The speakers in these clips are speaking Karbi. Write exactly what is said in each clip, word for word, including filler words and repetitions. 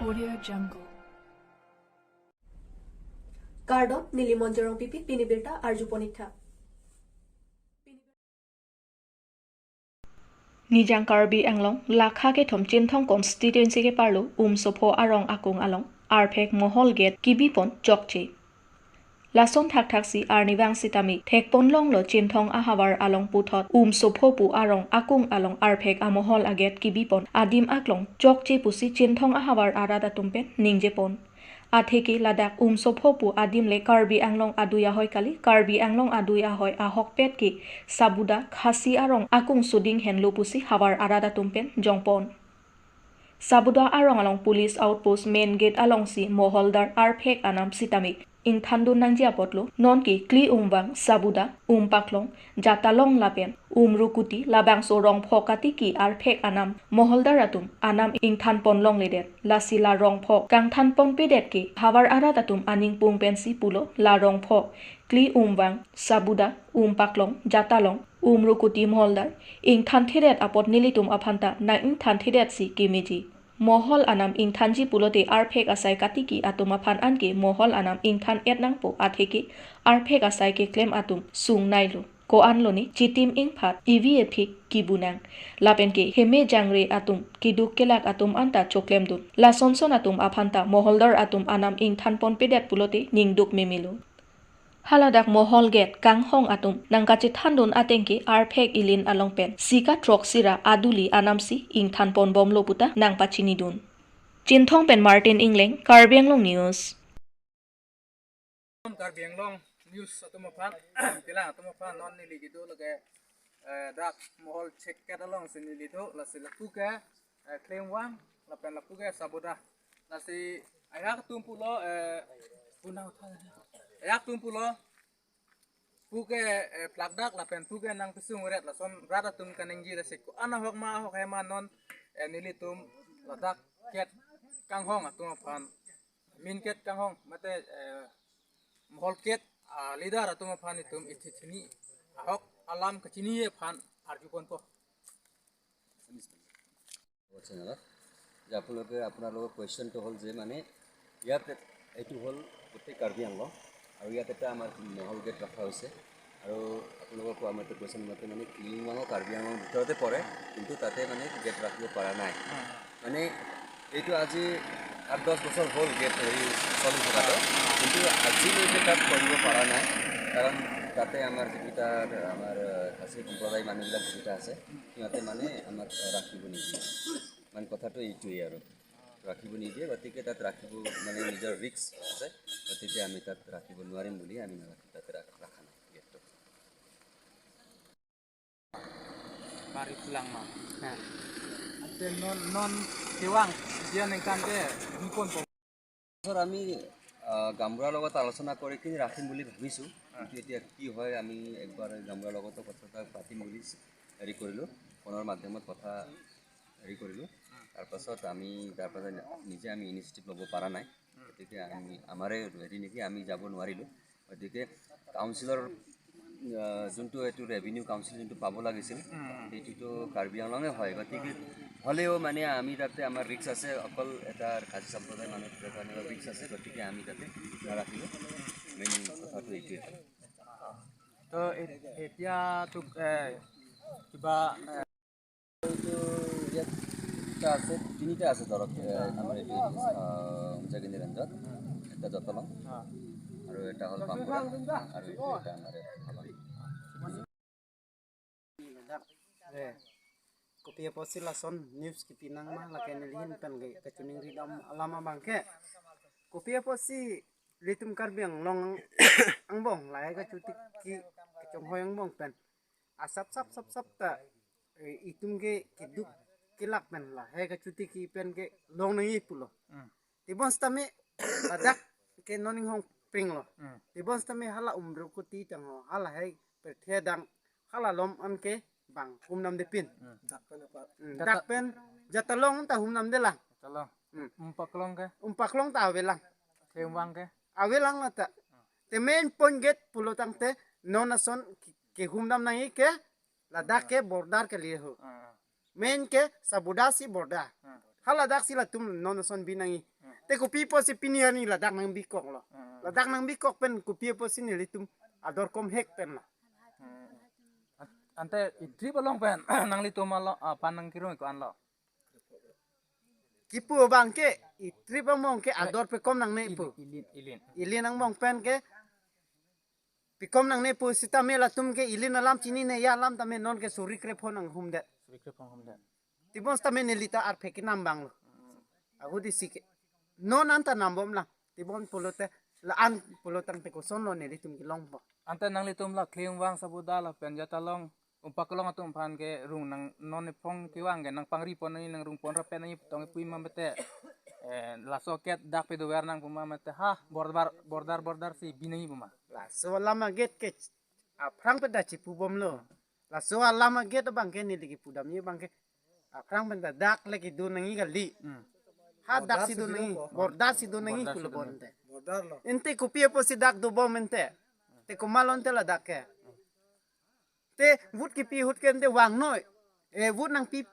Audio Jungle. Kardom, neli Monjorong Pipi, pini birta arju pon ik tha. Nijang Karbi Anglong, Lakha kethom Chinthong constituency keparlo, Umsopho arong akung along arphek mohol gate kebipon chokche. Lason thakthaksi arnivang sitame thekponlonglo Chinthong ahavar along puthot Umsopho pu arong akung along arphek amohol agate kebipon adim aklong chokche pusi Chinthong ahavar arat atum pen ningjepon. Atheke ladak Umsopho pu adim le Karbi Anglong adui ahoi kali, Karbi Anglong adui ahoi ahokpet ke Sabuda Khasi arong akung suding henlo pusi havar arat atum pen jongpon. Sabuda arong along police outpost main gate alongsi moholdar arphek anam sitame ingthandun nangji apotlo, nonke Kli Umvang, Sabuda, Umpaklong, Jatalong lapen Umrukuti labangso rongpho katiki arphek anam moholdar atum anam ingthanponlongledet. Lasi la rongpho kangthanponpedet ke havar arat atum aning pung pensi pulo, la rongpho Kli Umvang, Sabuda, Umpaklong, Jatalong, Umrukuti moholdar ingthanthedet apot nelitum aphanta nang-ingthanthedetsi kemeji. Mohol anam ingthanji pulote arphek asai katiki atum aphan anke mohol anam ingthan-et nangpo, atheke arphek asai keklem atum sungnailo. Ko-anlo ne chitim ingphat, ivi ephik kibunang. Lapenke heme jangre atum, keduk kelak atum anta choklemdun. Lasonson atum aphanta moholdar atum anam ingthanponpedet pulote ningduk memelo. Haladak mohol gate kanghong atum nangkachethandun atengke arphek ilin along pen sika throksi ra aduli anamsi ingthanponbomlo puta nangpachinidun. Chinthong pen Martin Ingleng, Karbi Anglong News. Karbi Anglong News atum aphan, kelang atum aphan non neli kedo lake, eh, dak mohol chek gate alongsi neli do, lasi lapu ke, eh, Kli Umvang, lapen lapu ke Sabuda. Lasi ajahak atum pulo, eh, punau thang. Ajahak atum pulo, pu ke, eh, plakdak lapen pu ke nangpesung ret, lason rat atum kaningje, lasi ko-an ahok ma ahok he ma non, eh, nelitum ladak gate kanghong atum aphan, main gate kanghong mate, eh, mohol gate, ah, leader atum aphan itum ithi thini ahok alam kachini aphan arjuponpo. চেনেলত যে আপোনালোকে, আপোনালোকৰ কুৱেশ্যনটো হ'ল যে মানে ইয়াত এইটো হ'ল গোটেই কাৰ্বি আংলং আৰু ইয়াত এটা আমাৰ মহল গেট ৰখা হৈছে আৰু আপোনালোকৰ কোৱা মতে, কুৱেশ্যন মতে মানে ক্লিং ৱাঙো কাৰ্বি আংলং ভিতৰতে পৰে, কিন্তু তাতে মানে গেট ৰাখিব পৰা নাই। মানে এইটো আজি আঠ দহ বছৰ হ'ল গেট হেৰি চলি থকাটো, কিন্তু আজিলৈকে তাত কৰিব পৰা নাই, কাৰণ তাতে আমাৰ যিকেইটা আমাৰ খাচী সম্প্ৰদায় মানুহবিলাক যিকেইটা আছে, সিহঁতে মানে আমাক ৰাখিব নিদিয়ে। মানে কথাটো এইটোৱেই আৰু, ৰাখিব নিদিয়ে। গতিকে তাত ৰাখিব মানে নিজৰ ৰিস্ক আছে, গতিকে আমি তাত ৰাখিব নোৱাৰিম বুলি আমি নাৰাখি-, তাতে ৰা-, ৰখা নাই গেটটো। Bari pulang ma. Nah. Ante non, non kewang dia nengkan ke hingkon po. Sir, আমি, আহ, গাঁওবুঢ়াৰ লগত আলোচনা কৰি কিনি ৰাখিম বুলি ভাবিছোঁ, কিন্তু এতিয়া কি হয়, আমি একবাৰ গাঁওবুঢ়াৰ লগতো কথা এটা পাতিম বুলি হেৰি কৰিলোঁ, ফোনৰ মাধ্যমত কথা হেৰি কৰিলোঁ। তাৰপাছত আমি, তাৰপাছত নিজে আমি ইনিচিয়েটিভ ল'ব পৰা নাই, গতিকে আমি, আমাৰে হেৰি নেকি, আমি যাব নোৱাৰিলোঁ। গতিকে কাউন্সিলৰ, আহ, যোনটো এইটো ৰেভিনিউ কাউন্সিল যোনটো পাব লাগিছিল, সেইটোতো কাৰ্বি আংলঙে হয়। গতিকে হ'লেও মানে আমি তাতে আমাৰ ৰিস্ক আছে, অকল এটা খাচী সম্প্ৰদায়ৰ মানুহৰ কাৰণে ৰিস্ক আছে, গতিকে আমি তাতে নাৰাখিলোঁ। মেইন কথাটো এইটোৱে। তো এ-, এতিয়া তো, এ, কিবা, এ, এইটো ইয়াত দুটা আছে, তিনিটা আছে ধৰক, এ, আমাৰ এইটো, আহ, জাগিনী ৰেঞ্জত, এটা জতলং, আৰু এটা হ'ল পামপুৰা, আৰু এইটো এটা আমাৰ ইয়াত হাবাৰী। Eh, kopi apotsi lason news kipi nangma, lake nelihin pen ke kachiningri dam alam abang ke. Kopi apotsi ilitum Karbi Anglong angbong lahai kachotiki kachonghoi angbong pen asap sap sap sap ta, eh, itum ke keduk kelak pen lahai kachotiki pen kelong nangji pulo. Hmm. Tebon sitame ladak ke non inghong pringlo. Hmm. Tebon sitame hala Umrukuti tangho, hala hai perthe dang, hala lom an ke bang humnamde pin. Hmm. Dak pen apa? Hmm, Jata- dak pen Jatalong ta humnamde lang. Jatalong. Hmm. Umpaklong ke? Umpaklong ta avelang. Kli Umvang ke? Avelang la ta. Te main point gate pulo tangte non ason ke, kehumnam nangji ke ladak ke border ke liye ho. Ah, ah. Main ke Sabuda si border. Ah. Hala dak si latum non ason bi nangji. Te kopi apotsi pini arni ladak nangbi kok lo. Ladak nangbi kok pen kopi apotsi nelitum ador kom hek pen lo. Ante i trip along pen nanglitum along, ah, pan nangkirung ko-an lo? Kipu abang ke, i trip among ke ador pe kom nangne pu. Ilin, ilin. Ilin angbong pen ke pi kom nangne pu sitame latum ke ilin alam chinine ya alam tame non ke suri krepho nanghumdet. Suri krepho nanghumdet. Tebon sitame neli ta arphe kenam abang lo. Ahut isi ke non anta nambom lang. Tebon pulote la-an pulo tangte koson lo nelitum kelongpo. Ante nanglitum la Klingvang Sabuda lapen Yatalong Umpa Kelong atum aphan ke rung nang non ephong kevang ke nangpangri pon nangji, nangrung pon ra pen nangji pu tong epui ma mete. Eh, laso ket dak pe dover nang pu ma mete, ha, border, border, border si bi nangji pu ma. Laso alam aget ke aphrang pen ta chipubom lo. Laso alam aget abang ke neli kipudamji abang ke aphrang pen ta dak le kedo nangji kali. Hmm. Ha dak si do nangji, border si do nangji. Border si do nangji pulo. Border si do nangji. Bonte. Border lo. Ante kopi apotsi dak dobom ante. Te komat lo ante ladak ke. Te vote kipi ahut ke ante vangnoi. Eh, vote nangpi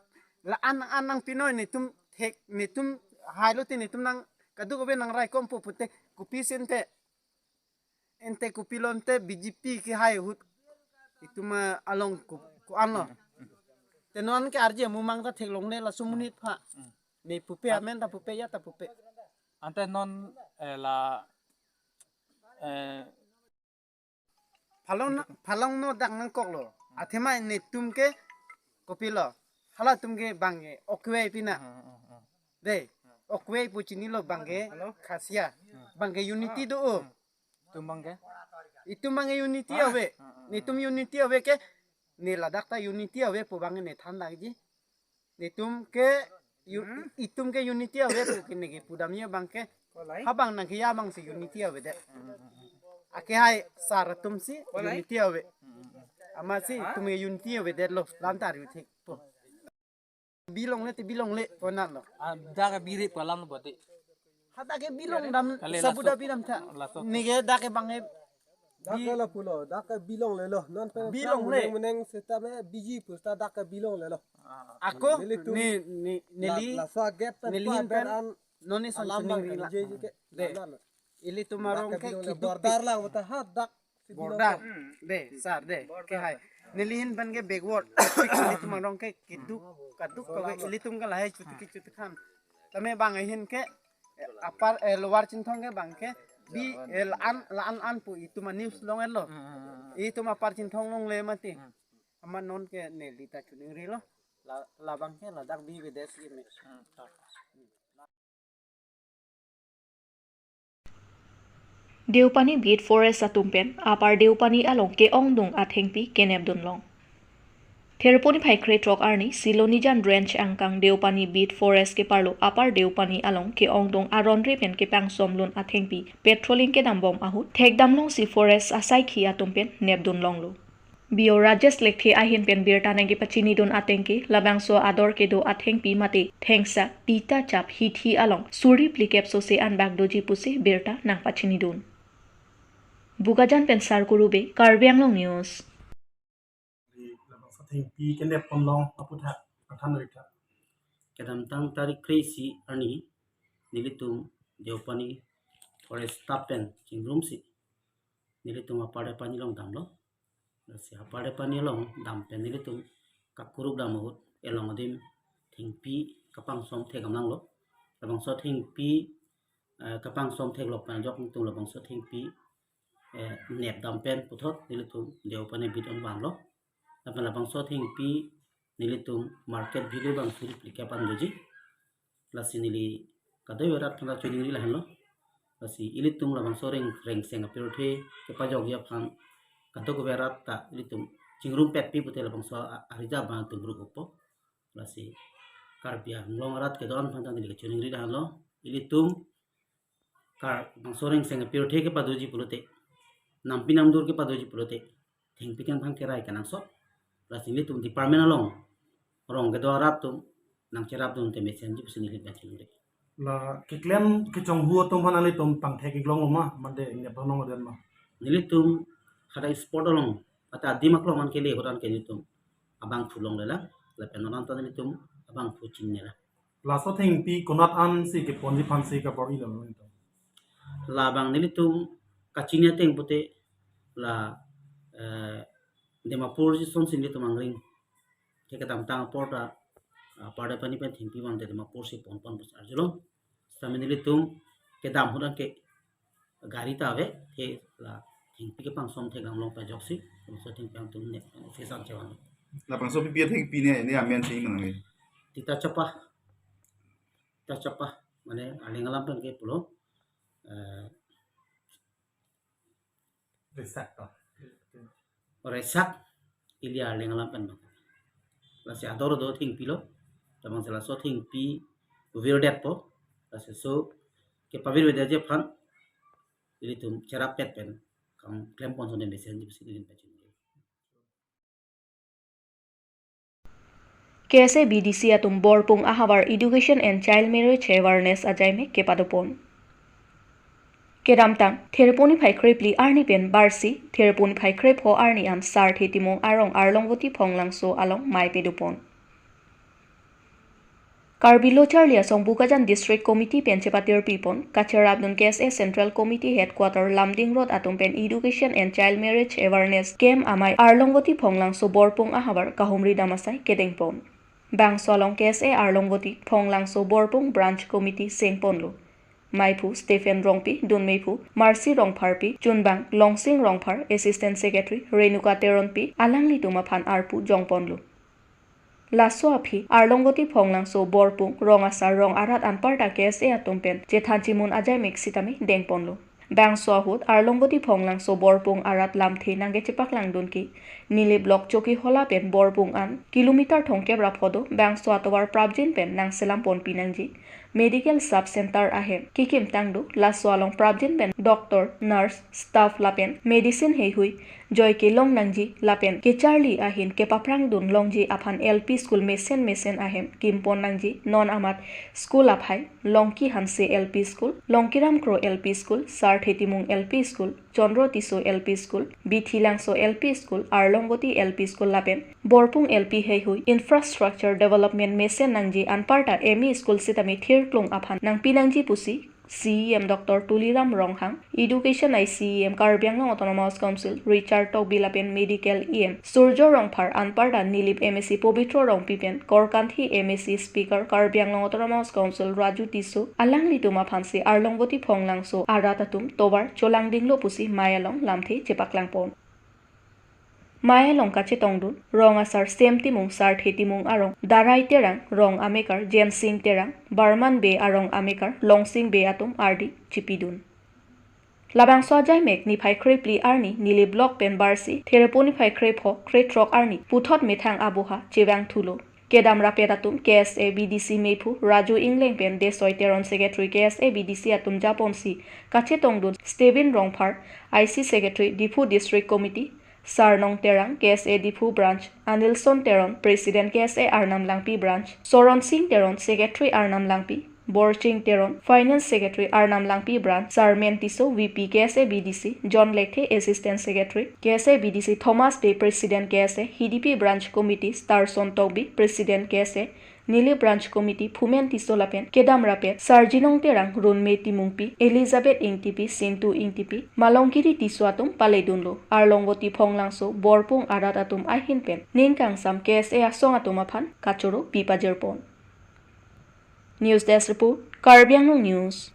la-an an nangpinoi netum thek netum hai lote netum nang kadokave nangraikompo pute kopisi ante. Ante kopi lo ante B J P kehai ahut. Itum, ah, along ko, ko-an lo. Te non ke arje mumang ta theklongle laso amonit aphan. Ne pupe amen ta pupe ya ta pupe. Ante non, eh, la, eh, Phalong no, phalong no dak nangkok lo. Athema netum ke kopi lo. Halatum ke bang ke okwei pina. Hmm, hmm, hmm. Dei. Okwei pu chinilo bang ke. Hello? Khasia. Bang ke unity do o. Itum bang ke? Itum bang ke unity ave. Hmm, hmm, hmm. Netum unity ave ke. Ne ladak ta unity ave pu bang ke ne than lagi. Netum ke u-, Hmm? Itum ke unity ave pu ke ne kipudamji abang ke. Kolai? Habang nangkeja abang si unity avedet. Hmm, hmm, hmm. Akehai sar atum si Kolai? Unity ave. Hmm, hmm, hmm. Amatsi Ha? Itum ke unity avedet lo. Lam ta ri thik po. Bilongle te bilongle konat lo. Ah, dak biri palam lo bati. Hadak ke bilong dam. Kali Sabuda laso, bidam tha. Laso. Neke dak ke bang ke Dak ke bi- lapulo, dak ke bilongle lo. Non pen Bilongle. Meneng meneng seta me biji pusta dak ke bilongle lo. Ah. Ako nelitum ne, ne, la, neli, laso aget pen neli pa hin pen pen an non ne son alam suning bang rila. Jeje ke. De. Alam lo. Ilitum arong ke bilongle kiduk border tik. Lang bata hadak. Border. Hmm. De, sar de. Border. Kehai. Neli hin pen ke backward. Ilitum arong ke kiduk, kaduk kave ilitum ke lahai chuti ke chuti khan. Tame bang ahin ke, eh, apar, eh, Lower Chinthong ke bang ke bi, eh, la-an, la-an an pu itum a news long-et lo. Hmm, hmm, hmm, hmm. Itum Upper Chinthong longle mati. Hmm. Amat non ke neli ta chuning rilo. La, labang ke ladak bi bidesi me. Hmm, ta. Deopani Beat Forest atum pen Upper Deopani along ke-ongdung athengpi kenep dunlong. Therpo niphai krethrok arni Silonijan Range angkang Deopani Beat Forest keparlo Upper Deopani along ke-ongdung aron re pen kepangsomlun athengpi patrolling kedambom ahut thekdamlongsi forest asaikhi atum pen nepdunlonglo. Bio Rajesh Lekthe ahin pen birta nangkepachinidun ateng ke labangso ador kedo athengpi mate thengsa ita chap hithi along suri phlikep sose anbak doji pusi birta nangpachinidun. Bokajan pen Sarkuru Bey, Karbi Anglong News. Labangso athengpi kenep ponlong aphuthak pathan rita. Kedamtang tarik kre-isi arni nelitum Deopani Forest staff pen chingrumsi nelitum Upper Deopani along damlo. Lasi Upper Deopani along dam pen nelitum kakuruk dam ahut elong adim thengpi kapangsom thek damlanglo. Labangso thengpi, eh, kapangsom theklok pen ajok nelitum labangso thengpi, eh, nepdam pen puthot nelitum Deopani beat on vanlo. Lapen labangso thengpi nelitum market value bang suri phlikep an doji. Lasi neli kadokave arat aphan ta chuning ri lahenlo. Lasi ilitum labangso reng, rengseng apirthe kepajokji aphan kadokave arat ta ilitum chingrumpetpi pute labangso a-, arija bang tum ruk upo. Lasi Karbi Anglong arat kedo-an aphan ta neli kachuning ri lahenlo. Ilitum Kar bangso rengseng apirthe kepadoji pulote, nampi namdur kepadoji pulote, thengpi kangthang kerai kenangsot. Lasi nelitum department along rong kedo arat atum nangcherapdun te mesenji pusi neli pachingle. La keklem kechonghu atum aphan nelitum pangthek iklong lo ma, mande nepdunlong den ma? Nelitum hadak spot along, ata adim aklong an kele ahut an ke nelitum abangphu longlelang, lapen non an ta nelitum abangphu chingnela. Laso thengpi konat ansi keponji aphansi kabor-ilo nangtum? Labang nelitum kachini ateng pute la, eh, Dimapur ji sonsi nelitum angring. Ke kedamtang apor ta, ah, Pardapani pen thengpi vangte Dimapur si ponpon pusi arjulong. Sitame nelitum kedam ahut anke gari ta ave, ke la thengpi kepangsom thekdam long pajoksi, laso thengpi angtum ne office an chevan. Labangso pipi athengpi ne, ne amen si manang. Tita chapa, tita chapa, mane arleng alam pen ke pulo, eh, Resak to. Resak ili arleng alam pen bang. Lasi ador do thengpilo. Tabang sela so thengpi virdetpo. Lasi so kepavirvedetji aphan ilitum cherap pet pen kam klempon sonde mesen di bisi dilin pachin. K S A B D C atum Borpung ahavar Education and Child Marriage Awareness ajaimek kepadopon. Kedamtang, Therponi phai krepli arni pen barsi, Therponi phai krepho arni an Sarthe Timung arong Arlongvoti Phonglangso along mei pedopon. Karbi Lo Charli Asong Bokajan District Committee pen chepatirpipon, kacherapdun K S A Central Committee Headquarter Lumding Road atum pen Education and Child Marriage Awareness Camp amei Arlongvoti Phonglangso Borpung ahavar kahumri dam asai kedengpon. Bangso along K S A Arlongvoti Phonglangso Borpung Branch Committee sengponlo. Meiphu Stephen Rongpi, dunmeiphu Mercy Rongpharpi, chunbang Longsing Rongphar, Assistant Secretary Renuka Teronpi, alanglitum aphan arpu jongponlo. Laso aphi, Arlongvoti Phonglangso Borpung, rong asar rong arat anparta K S A atum pen chethan chimun ajaimek sitame dengponlo. Bangso ahut, Arlongvoti Phonglangso Borpung arat lamthe nangkechepaklangdun ke, Nilip Block Chokihola pen Borpung an, kilometer thomkep ra pho do, bangso atovar prapjin pen nangselam ponpi nangji. Medical Sub Center ahem kekim tangdo, laso along prapjin pen doctor, nurse, staff lapen medicine heihui joike long nangji lapen kecharli ahin kepaprangdun longji aphan L P school mesen mesen ahem kimpon nangji. Non amat school aphai Longki Hanse L P School, Longkiram Kro L P School, Sarthe Timung L P School, Chandra Tisso L P School, Bithi Langso L P School, Arlongvoti L P School lapen Borpung L P heihui infrastructure development mesen nangji anparta M E school sitame thirklong aphan nangpi nangji pusi C E M Doctor Tuliram Ronghang, Education I C E M Karbi Anglong Autonomous Council Richard Tokbi lapen Medical E M Surjo Rongphar anparta Nilip M A C Pobitro Rongpi pen Korkanthi M A C Speaker Karbi Anglong Autonomous Council Raju Tisso alanglitum aphansi Arlongvoti Phonglangso arat atum tovar cholangdinglo pusi mei along lamthe chepaklangpon. Mei along kachetongdun, rong asar Sem Timung, Sarthe Timung arong Darai Terang, rong amekar Jensing Terang, Barman Bey arong amekar Longsing Bey atum ardi chipidun. Labangso ajaimek niphai krepli arni Nilip Block pen barsi, Therponi phai krepho, krethrok arni, puthot methang aboha chevangthulo. Kedam rapet atum K S A B D C meiphu Raju Ingleng pen Desoi Teron Secretary K S A B D C atum japonsi kachetongdun Stephen Rongphar, I C Secretary Diphu District Committee, Sarnong Terang, K S A Diphu Branch, Anilson Teron, President K S A Arnam Langpi Branch, Soron Sing Teron, Secretary Arnam Langpi, Borching Teron, Finance Secretary Arnam Langpi Branch, Sarmen Tisso, V P K S A B D C, John Lekthe, Assistant Secretary K S A B D C, Thomas Bey, President K S A, Hidipi Branch Committee, Starson Tokbi, President K S A, Nilip Branch Committee, Phumen Tisso lapen kedam rapet Sarjinong Terang, Runme Timungpi, Elizabeth Ingtipi, Sintu Ingtipi, Malongkiri Tisso atum paledunlo. Arlongvoti Phonglangso Borpung arat atum ahin pen ning kangsam K S A asong atum aphan kachoro pipajirpon. News Desk Report, Karbi Anglong News.